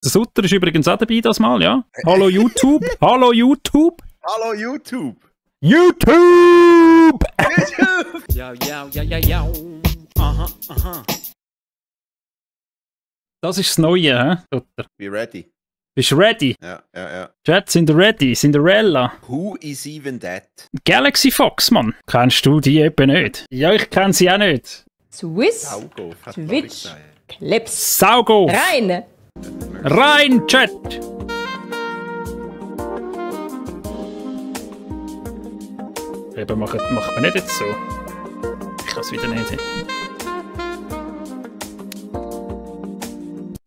Der Sutter ist übrigens auch dabei das Mal, ja? Hallo YouTube! Hallo YouTube! Hallo YouTube! YouTube! Ja, ja, ja, ja, ja. Aha, aha. Das ist das Neue, hä? Sutter. Be ready. Bist du ready? Ja, ja, ja. Chat, sind ihr ready? Cinderella? Who is even that? Galaxy Fox, Mann. Kennst du die eben nicht? Ja, ich kenne sie auch nicht. Swiss, Saugo. hat Twitch, Florida. Clips. Saugo! Rein! Rein, Chat! Eben, macht man nicht jetzt so. Ich kann es wieder nicht.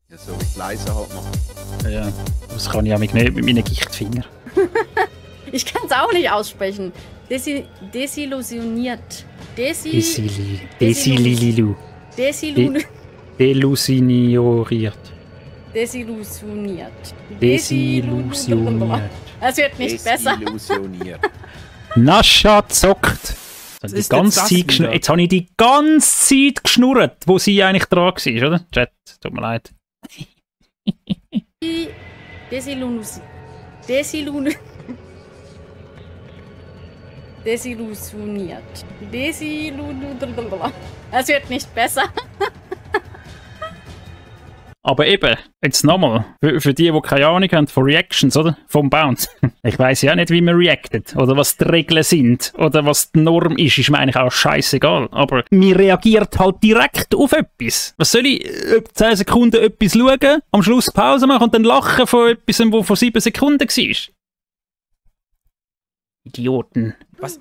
Ja, so leise halt machen. Ja, das kann ich auch nicht mit meinen Gichtfingern. Ich kann es auch nicht aussprechen. Desillusioniert. Desilililu. Desillusioniert. Delusioniert. Desillusioniert. Desillusioniert. Es wird nicht besser. Desillusioniert. Nascha zockt. ist jetzt das wieder? Jetzt habe ich die ganze Zeit geschnurrt, wo sie eigentlich dran war, oder? Chat, tut mir leid. Desillusioniert. Es wird nicht besser. Aber eben, jetzt nochmal, für die keine Ahnung haben von Reactions, oder? Vom Bounce. Ich weiss ja nicht, wie man reactet, oder was die Regeln sind, oder was die Norm ist mir eigentlich auch scheißegal. Aber man reagiert halt direkt auf etwas. Was soll ich 10 Sekunden etwas schauen, am Schluss Pause machen und dann lachen von etwas, wo vor 7 Sekunden war? Idioten. Was?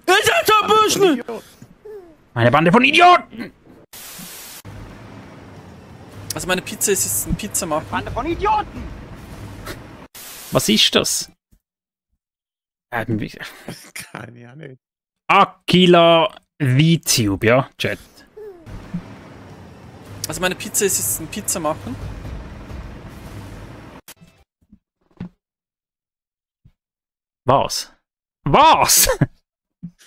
Eine Bande von Idioten! Also meine Pizza ist jetzt ein Pizzamacher. Bande von Idioten! Was ist das? Irgendwie. Kann ich auch nicht. Aquila VTube, ja, Chat. Also meine Pizza ist jetzt ein Pizzamacher. Was? Was?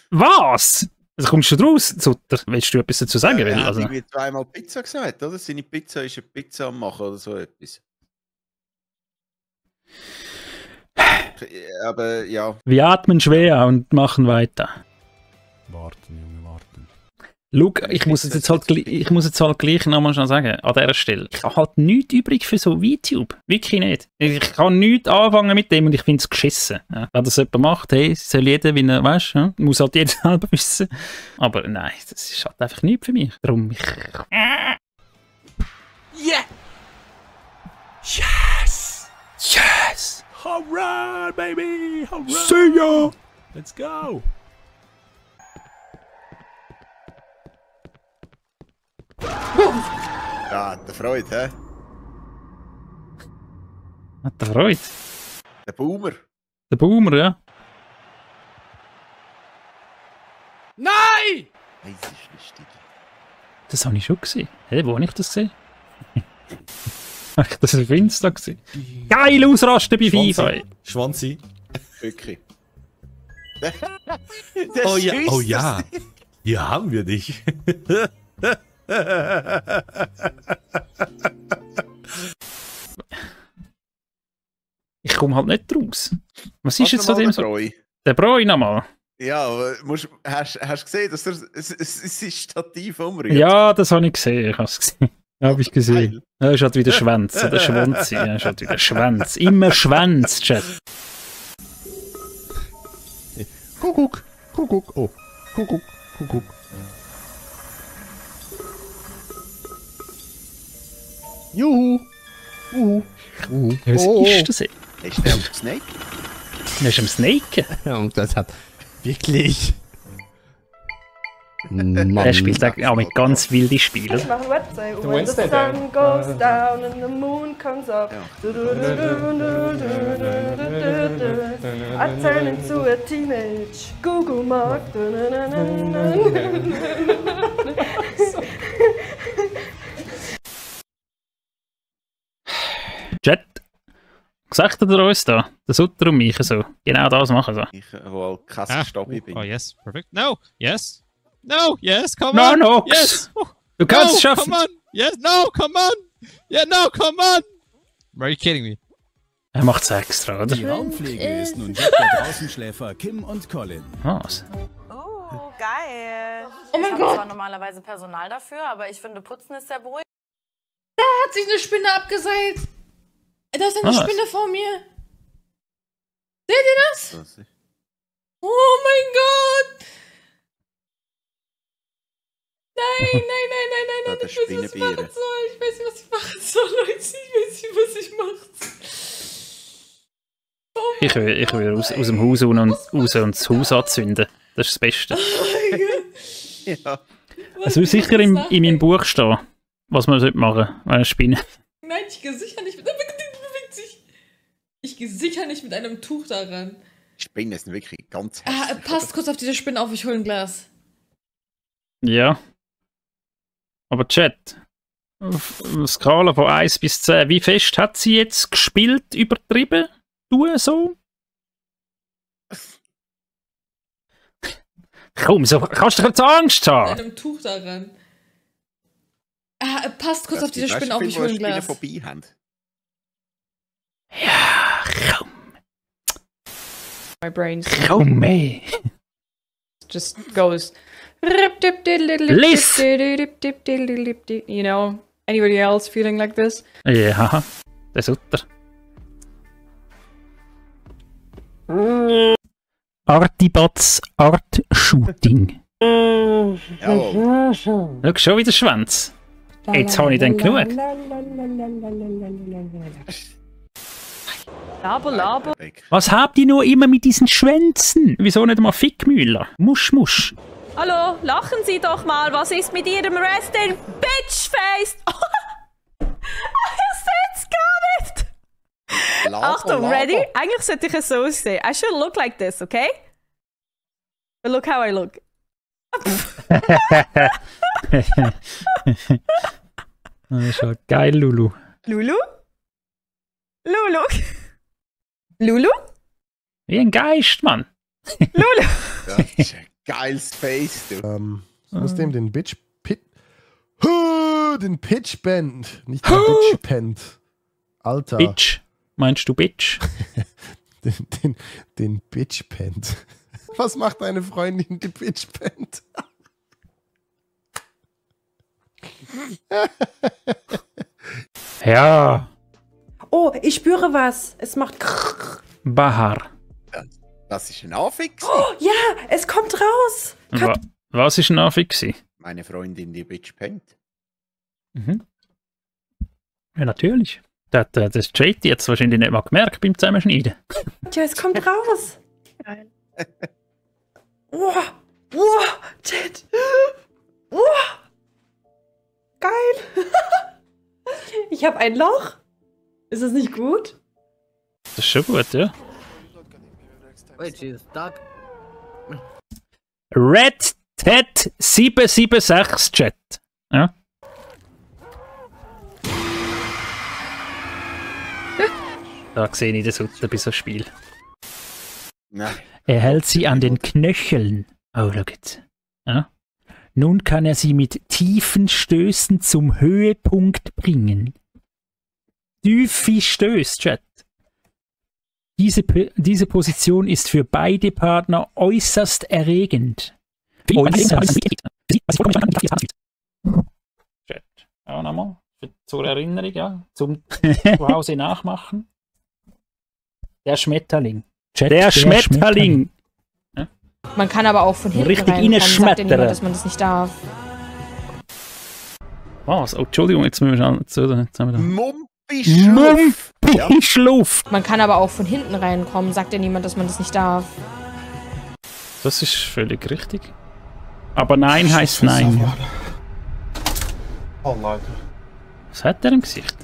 Was? Also kommst du draus, Sutter? Willst du etwas dazu sagen? Er hat Also, irgendwie zweimal Pizza gesagt, oder? Seine Pizza ist eine Pizza am Machen oder so etwas. Aber ja. wir atmen schwer und machen weiter. Warten, Junge, warten. Schau, ich muss jetzt halt gleich nochmal schnell sagen, an dieser Stelle. Ich habe halt nichts übrig für so VTube. Wirklich nicht. Ich kann nichts anfangen mit dem und ich finde es geschissen. Ja. Wenn das jemand macht, hey, soll jeder, wie er, weißt du, muss halt jeder selber wissen. Aber nein, das ist halt einfach nichts für mich. Darum, Yeah! Yes! Yes! Hurrah, baby! Hurrah! See ya! Let's go! Ja, hat er Freude, hä? Hat er Freude? Der Boomer. Der Boomer, ja. Nein! Hey, das ist lustig. Das habe ich schon gesehen. Hey, wo habe ich das gesehen? Habe ich das auf Insta gesehen? Geil ausrasten bei FIFA! ey. Schwanzi. Wirklich. Oh ja, oh ja. Hier haben wir dich. Ich komme halt nicht raus. Was ist jetzt so dem so? Treu? Der Bräu nochmal. Ja, aber hast du gesehen, dass er sein Stativ umrührt? Ja, das habe ich gesehen. Ich habe es gesehen. Habe ich gesehen. Ja, ist halt wieder Schwänz. Oder Schwanzi. Ja, ist halt wieder Schwänz. Immer Schwänz, Chat. Kuckuck, Kuckuck, oh. Kuckuck, Kuckuck. Juhu. Juhu. Juhu. Ja, was ist das? Ist der auf Snake? Er ist am Snaken. Und das hat wirklich... Mann. Er spielt auch mit ganz wilden Spielen. Ich mache ein Website. When the sun goes down and the moon comes up. I turn into a teenage Google Mark. Chat. Sagt er uns da? Der Sutter und mich so. Genau das machen so. Ich, wo Kassenstobby bin. Oh, yes, perfect. No, yes. No, yes, come No, on. no. Yes. Du kannst es schaffen. Come on. Yes, no, come on. Yeah, no, come on. Are you kidding me? Er macht's extra, oder? Die Raumpflege ist nun Job der Draußenschläfer Kim und Colin. Was? Oh, geil. Oh mein ich Gott. habe zwar normalerweise Personal dafür, aber ich finde, Putzen ist sehr beruhigend. Hat sich eine Spinne abgeseilt. Da ist eine Spinne vor mir. Seht ihr das? Oh mein Gott. Nein. Ich weiß nicht, was ich machen soll. Ich weiß nicht, was ich machen soll, Leute. Ich weiß nicht, was ich machen soll. Oh Ich will aus dem Haus raus und das Haus anzünden. Das ist das Beste. Ja. Es will sicher in meinem Buch stehen, was man machen sollte, wenn eine Spinne. Nein, ich gehe sicher nicht mit. Bewegt sich. Ich gehe sicher nicht mit einem Tuch daran. Spinnen sind wirklich ganz hässlich. Passt kurz auf diese Spinne auf, ich hole ein Glas. Ja. Aber Chat, auf einer Skala von 1 bis 10, wie fest hat sie jetzt gespielt, übertrieben? Du so? Komm, so kannst du doch jetzt Angst Mit haben. einem Tuch daran. Passt kurz auf diese Spinne auf, ich hole ein Glas. Vorbei haben. Ja, komm. My brain Komm, ey. just goes. Liz! You know, anybody else feeling like this? Ja, das ist er. Artibats Art Shooting. Jawohl. Schau schon wieder Schwanz. Jetzt habe ich dann genug. Laber. Was habt ihr nur immer mit diesen Schwänzen? Wieso nicht mal Fickmüller? Musch. Hallo, lachen Sie doch mal. Was ist mit Ihrem Resting Bitchface? Ich seh's gar nicht. Achtung, ready? Eigentlich sollte ich es so sehen. I should look like this, okay? But look how I look. Das ist ja geil, Lulu. Lulu? Wie ein Geist, Mann. Lulu? Ja, das ist ein geiles Face, du. Muss dem den den Pitchbend, nicht den Bitchbend. Alter. Bitch. Meinst du Bitch? Den Bitchbend. Was macht deine Freundin die Bitchbend? Ja. Oh, ich spüre was. Es macht. Bahar. Das ist ein Affix. Ja, es kommt raus. Was ist ein Affix? Meine Freundin, die Bitch pennt. Mhm. Ja, natürlich. Das JT jetzt wahrscheinlich nicht mal gemerkt beim Zusammenschneiden. Ja, es kommt raus. Geil. Wow, Chat. Geil. Ich habe ein Loch. Ist das nicht gut? Das ist schon gut, ja. Wait, she's stuck. Red Ted 776 Chat. Ja. Da sehe ich das Sutter bei so einem Spiel. Nein. Er hält sie an den Knöcheln. Oh, schau jetzt. Ja. Nun kann er sie mit tiefen Stößen zum Höhepunkt bringen. Tiefe Stöße, Chat. Diese Position ist für beide Partner äußerst erregend. Chat. Ja, nochmal. Zur Erinnerung, ja. Zum Zuhause nachmachen. Der Schmetterling. Chat, der Schmetterling. Ja. Man kann aber auch von hinten Richtig reinkommen. Sagt ja reinschmettern. niemand, dass man das nicht darf. Was? Oh, Entschuldigung, jetzt müssen wir schon zu. Jetzt haben wir da. Mumpischluff. Mumpischluff. Man kann aber auch von hinten reinkommen. Sagt ja niemand, dass man das nicht darf. Das ist völlig richtig. Aber nein heißt nein. Oh Leute. Was hat er im Gesicht?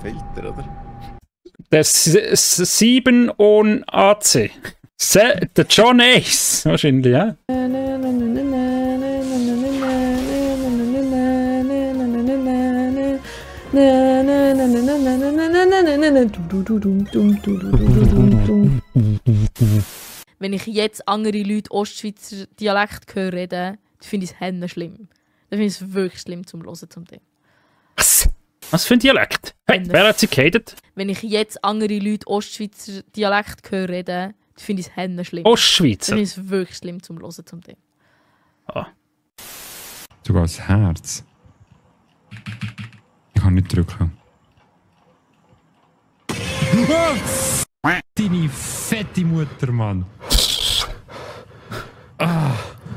Filter, oder? Das 7 on AC. Der John Ace. Wahrscheinlich, ja. Wenn ich jetzt andere Leute Ostschweizer Dialekt höre reden, finde ich es schlimm. Dann finde ich es wirklich schlimm zum Hören zum Teil. Was für ein Dialekt? Hey, wer hat sie gehatet? Wenn ich jetzt andere Leute Ostschweizer Dialekt höre reden, finde ich es schlimm. Ostschweizer? Dann finde ich es wirklich schlimm zum Hören zum Teil. Ah. Sogar das Herz. Ich kann nicht drücken. Deine fette Mutter, Mann.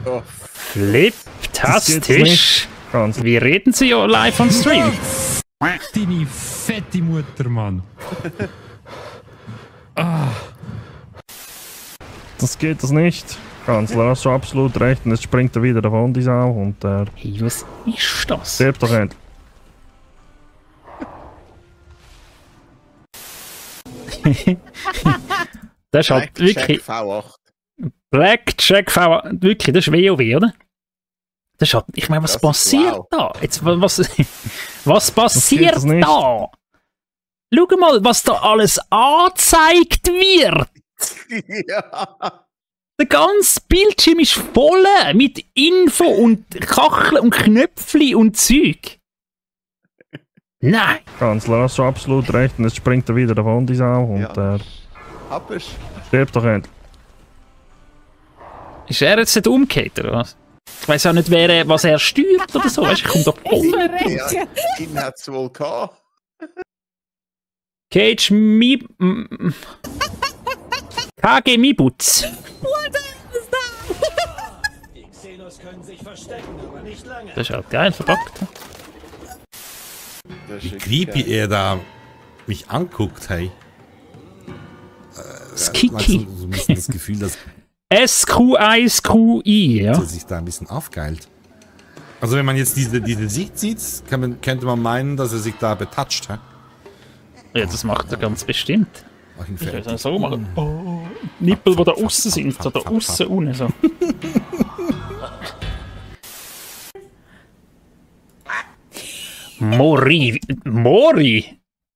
Oh. Fliptastisch. Wie reden Sie ja live on Stream? Deine fette Mutter, Mann. Das geht das nicht. Kanzler, hast du absolut recht. Und jetzt springt er wieder davon, die Sau. Und hey, was ist das? Stirbt doch endlich. Das ist halt wirklich... V8. Blackjack V8. Wirklich, das ist WoW, oder? Das ist halt... Ich meine, was Das ist passiert wow. da? Jetzt, was passiert das nicht. da? Schau mal, was da alles angezeigt wird. Ja. Der ganze Bildschirm ist voll mit Info und Kacheln und Knöpfchen und Zeug. Nein. Kanzler, hast du absolut recht. Und jetzt springt er wieder davon, die Sau. Und Hab's. stirbt doch endlich. Ist er jetzt nicht umgekehrt, oder was? Ich weiss auch nicht, was er steuert oder so. Weißt, ich komme doch voll. Ja, ihn hat's wohl gehabt. Cage Mi... KG Mibutz. Die Xenos können sich verstecken, aber nicht lange. Das ist halt geil verpackt. Wie creepy er da mich anguckt, hey. Skiki. So ein bisschen das Gefühl, dass SQ1QI, ja. er sich da ein bisschen aufgeilt. Also wenn man jetzt diese Sicht sieht, könnte man meinen, dass er sich da betatscht, hä? Ja, das macht er ganz bestimmt. Mach ihn Ich fertig. kann so machen. Oh, Nippel, die da außen sind, so da außen unten so. Mori.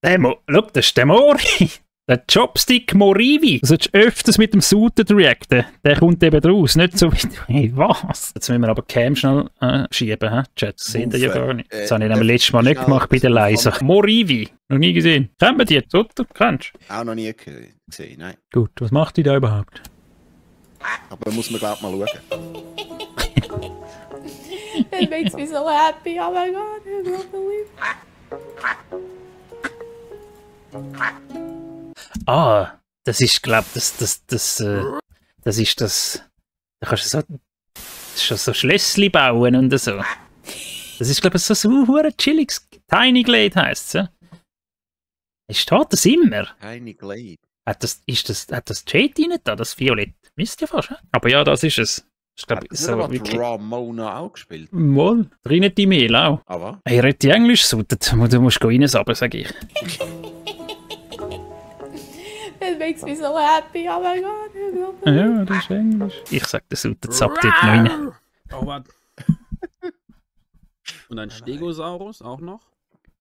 Schau, das ist der Mori. Der Chopstick Morivi. Du solltest öfters mit dem Suited reacten. Der kommt eben raus. Nicht so wie... Hey, was? Jetzt müssen wir aber Cam schnell schieben, hä? Chat, das seht ihr ja gar nicht. Das habe ich nämlich letztes Mal nicht gemacht bei der Leiser. Morivi. Noch nie gesehen. Kennt man die? Sutter? Kennst du? Auch noch nie gesehen, nein. Gut, was macht die da überhaupt? Aber muss man, glaube ich, mal schauen. It makes me so happy. Oh my god, I don't believe. Ah, das ist, glaube ich, das ist das. Da kannst du so. Das ist schon so Schlössli bauen und so. Das ist, glaube ich, so ein chilliges Tiny Glade heisst es, ja? Steht das immer? Tiny Glade. Hat das Jade rein da, das Violett? Wisst ihr fast, ja? Aber ja, das ist es. Ich glaube, so wirklich. Ramona auch gespielt. Mal, drinnen die Mehl auch. Aber? Hey, redet die Englisch so? Du musst reinsabben, sag ich. It makes me so happy. Oh my god, I don't believe. Ja, das ist Englisch. Ich sag, das Sutter zappt dort noch rein. Oh, warte. Und ein Stegosaurus auch noch?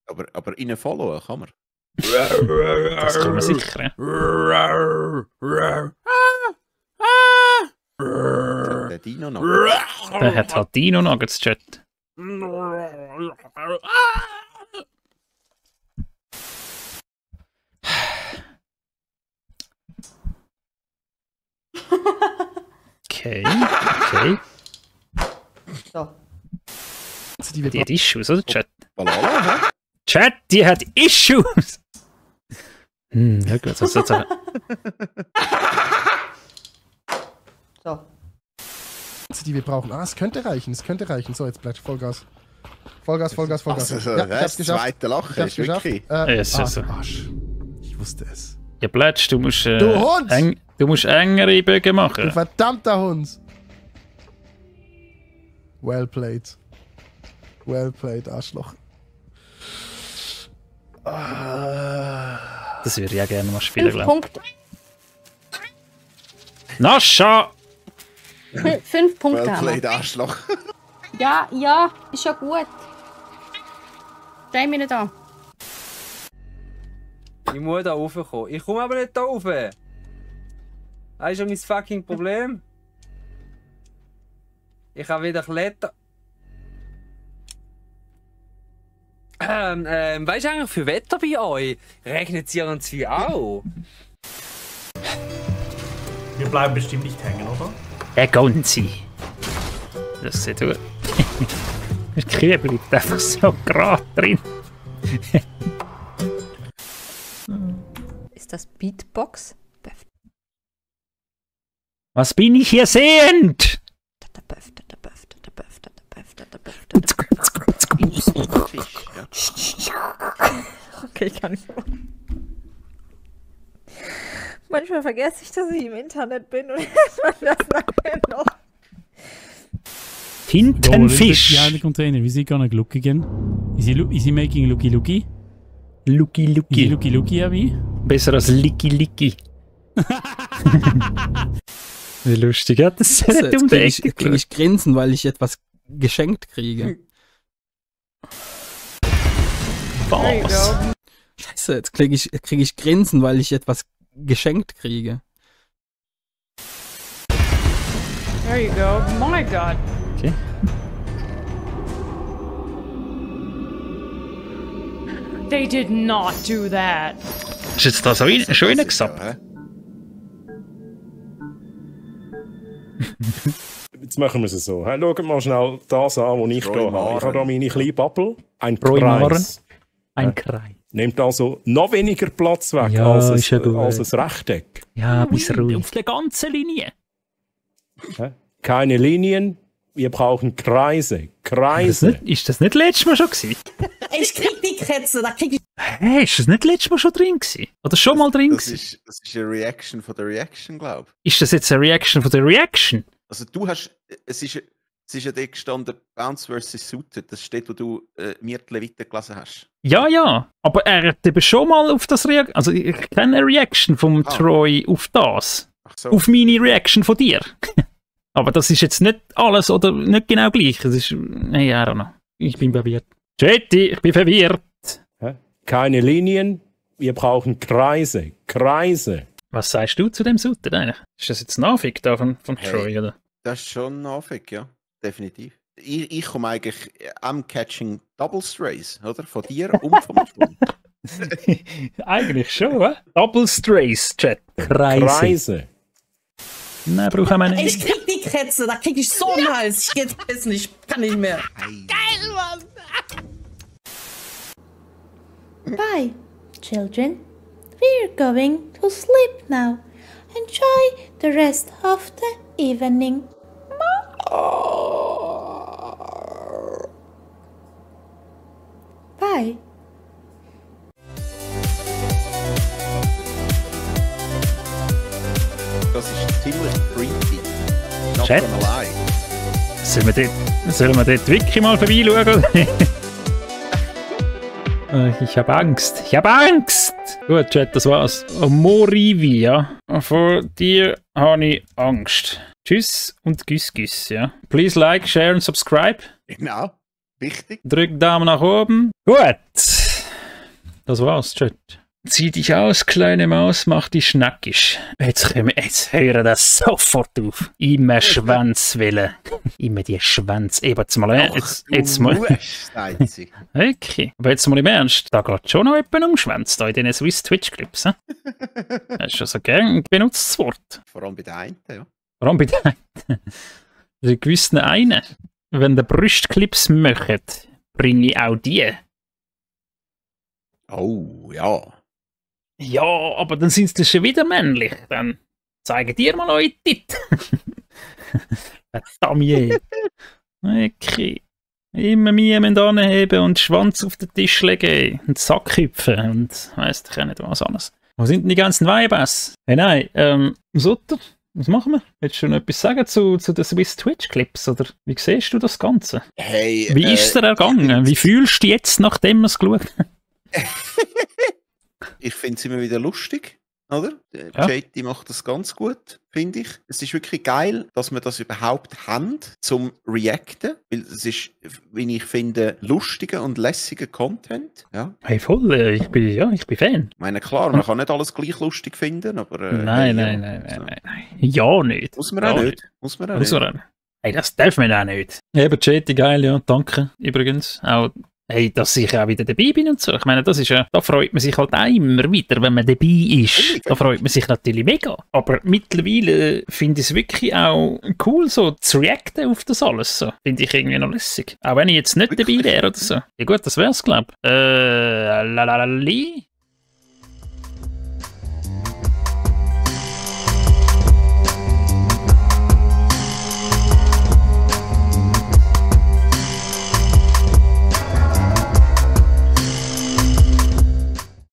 Aber innen followen kann man. Das kann man sicher, ja. Der Dino noch. Der hat halt Dino Nuggets, Chat. Okay. So. Die hat Issues, oder, Chat? Balala, hä? Chat, die hat Issues! Ja gut, so. So. Die wir brauchen. Es könnte reichen, So, jetzt bleibt Vollgas. Vollgas. Also, Ja, ich hab's geschafft. Zweite Lachen ist wirklich... Arsch. Ich wusste es. Ja, Plätsch, du musst... Du Hund! Du musst engere Bögen Du machen. verdammter Hund! Well played, Arschloch. Das würde ich auch gerne mal spielen, 5 glaube Punkte. ich. Nascha! 5 Punkte Well haben wir. played, Arschloch. Ja, ist ja gut. Steh mich nicht an. Ich muss da raufkommen. Ich komme aber nicht da rauf. Das ist ja mein fucking Problem. Ich habe wieder klettern. Weißt du eigentlich für Wetter bei euch? Regnet es irgendwie auch? Wir bleiben bestimmt nicht hängen, oder? Der Gonzi. Das sieht gut. Der Kühe bleibt einfach so gerade drin. Ist das Beatbox? Was bin ich hier sehend? Okay, kann ich auch. Manchmal vergesse ich, dass ich im Internet bin und das nachher noch. Tintenfisch. Yeah, the container. Is he gonna look again? Is he making looky looky? Looky looky. Looky looky, Abi? Besser als Licky Licky. Wie lustig, ja? Das ist um die Ecke. Kriege ich Grinsen, weil ich etwas geschenkt kriege. Was? Scheiße, jetzt krieg ich Grinsen, weil ich etwas geschenkt kriege. There you go. My God. Okay. They did not do that. Ist jetzt da so schon reingesappt? Jetzt machen wir es so. Hey, schaut mal schnell das an, was ich hier habe. Ich habe hier meine kleine Bubble. Ein Kreis. Ein Kreis. Nimmt also noch weniger Platz weg Ja, als ein Rechteck. Ja, bis ruhig. Auf der ganzen Linie. Keine Linien, wir brauchen Kreise. Kreise. Ist das nicht letztes Mal schon gewesen? Ich krieg die Kretze, da krieg ich. Hä, ist das nicht letztes Mal schon drin gewesen? Oder schon mal drin gewesen? Das ist eine Reaction von der Reaction, glaube ich. Ist das jetzt eine Reaction von der Reaction? Also du hast, es ist ja dort gestanden, Bounce vs. Suited, das steht, wo du Myrtle weitergelesen hast. Ja, aber er hat eben schon mal auf das reagiert. Also ich kenne eine Reaction vom Troy auf das. Ach so. Auf meine Reaction von dir. Aber das ist jetzt nicht alles oder nicht genau gleich. Das ist, hey, I don't know. Ich bin verwirrt. Jetty, ich bin verwirrt. Keine Linien, wir brauchen Kreise. Kreise. Was sagst du zu dem Suited eigentlich? Ist das jetzt ein Anfick da von Troy, oder? Das ist schon ein Anfick, ja. Definitiv. Ich komme eigentlich am Catching Double Strays, oder? Von dir und vom Schwung. Eigentlich schon, hä? Double Strays, Chat. Kreise. Nein, brauchen wir nicht. Ich krieg die Kretze, da krieg ich so einen Hals. Ich geht es nicht, kann nicht mehr. Geil, Mann! Bye, children. We're going to sleep now. Enjoy the rest of the evening. Bye. Das ist ziemlich creepy. Chat? Sollen wir dort wirklich mal vorbeischauen? Ich habe Angst. Ich habe Angst! Gut, Chat, das war's. Morivi, ja. Vor dir habe ich Angst. Tschüss und Güss, ja. Please like, share und subscribe. Genau. Wichtig. Drück Daumen nach oben. Gut. Das war's, Chat. Zieh dich aus, kleine Maus, mach dich schnackig. Jetzt hören das sofort auf. Immer Schwänzwelle. Immer die Schwänze. Jetzt mal. Jetzt mal. Okay. Aber jetzt mal im Ernst. Da geht schon noch jemand um Schwänze da in diesen Swiss Twitch Clips. Das ist schon so gern benutztes Wort. Vor allem bei den einen, ja. Vor allem bei den einen. Bei gewissen einen. Wenn der Brustclips möchtet, bringe ich auch die. Oh, ja. Ja, aber dann sind sie schon wieder männlich. Dann zeigen dir mal eure Tit. Verdammt. Okay. Immer mir anheben und den Schwanz auf den Tisch legen und den Sack hüpfen und weiss ich auch nicht was alles. Wo sind denn die ganzen Weibers? Hey, nein, Sutter, was machen wir? Willst du noch etwas sagen zu den Swiss Twitch Clips? Oder wie siehst du das Ganze? Hey, wie ist es dir ergangen? Wie fühlst du dich jetzt, nachdem wir es geschaut haben? Ich finde es immer wieder lustig, oder? Ja. JT macht das ganz gut, finde ich. Es ist wirklich geil, dass wir das überhaupt haben, zum Reacten. Weil es ist, wie ich finde, lustiger und lässiger Content. Ja. Hey, voll, ich bin Fan. Ich meine, klar, man kann nicht alles gleich lustig finden, aber... Nein. Ja, nicht. Muss man auch nicht. Muss man auch nicht. Hey, das darf man auch nicht. Eben, JT, geil, ja, danke. Übrigens, auch hey, dass ich auch wieder dabei bin und so. Ich meine, das ist ja, da freut man sich halt auch immer wieder, wenn man dabei ist. Da freut man sich natürlich mega. Aber mittlerweile finde ich es wirklich auch cool, so zu reacten auf das alles. So. Finde ich irgendwie noch lässig. Auch wenn ich jetzt nicht dabei wäre oder so. Ja gut, das wär's, glaube ich. Lalalali.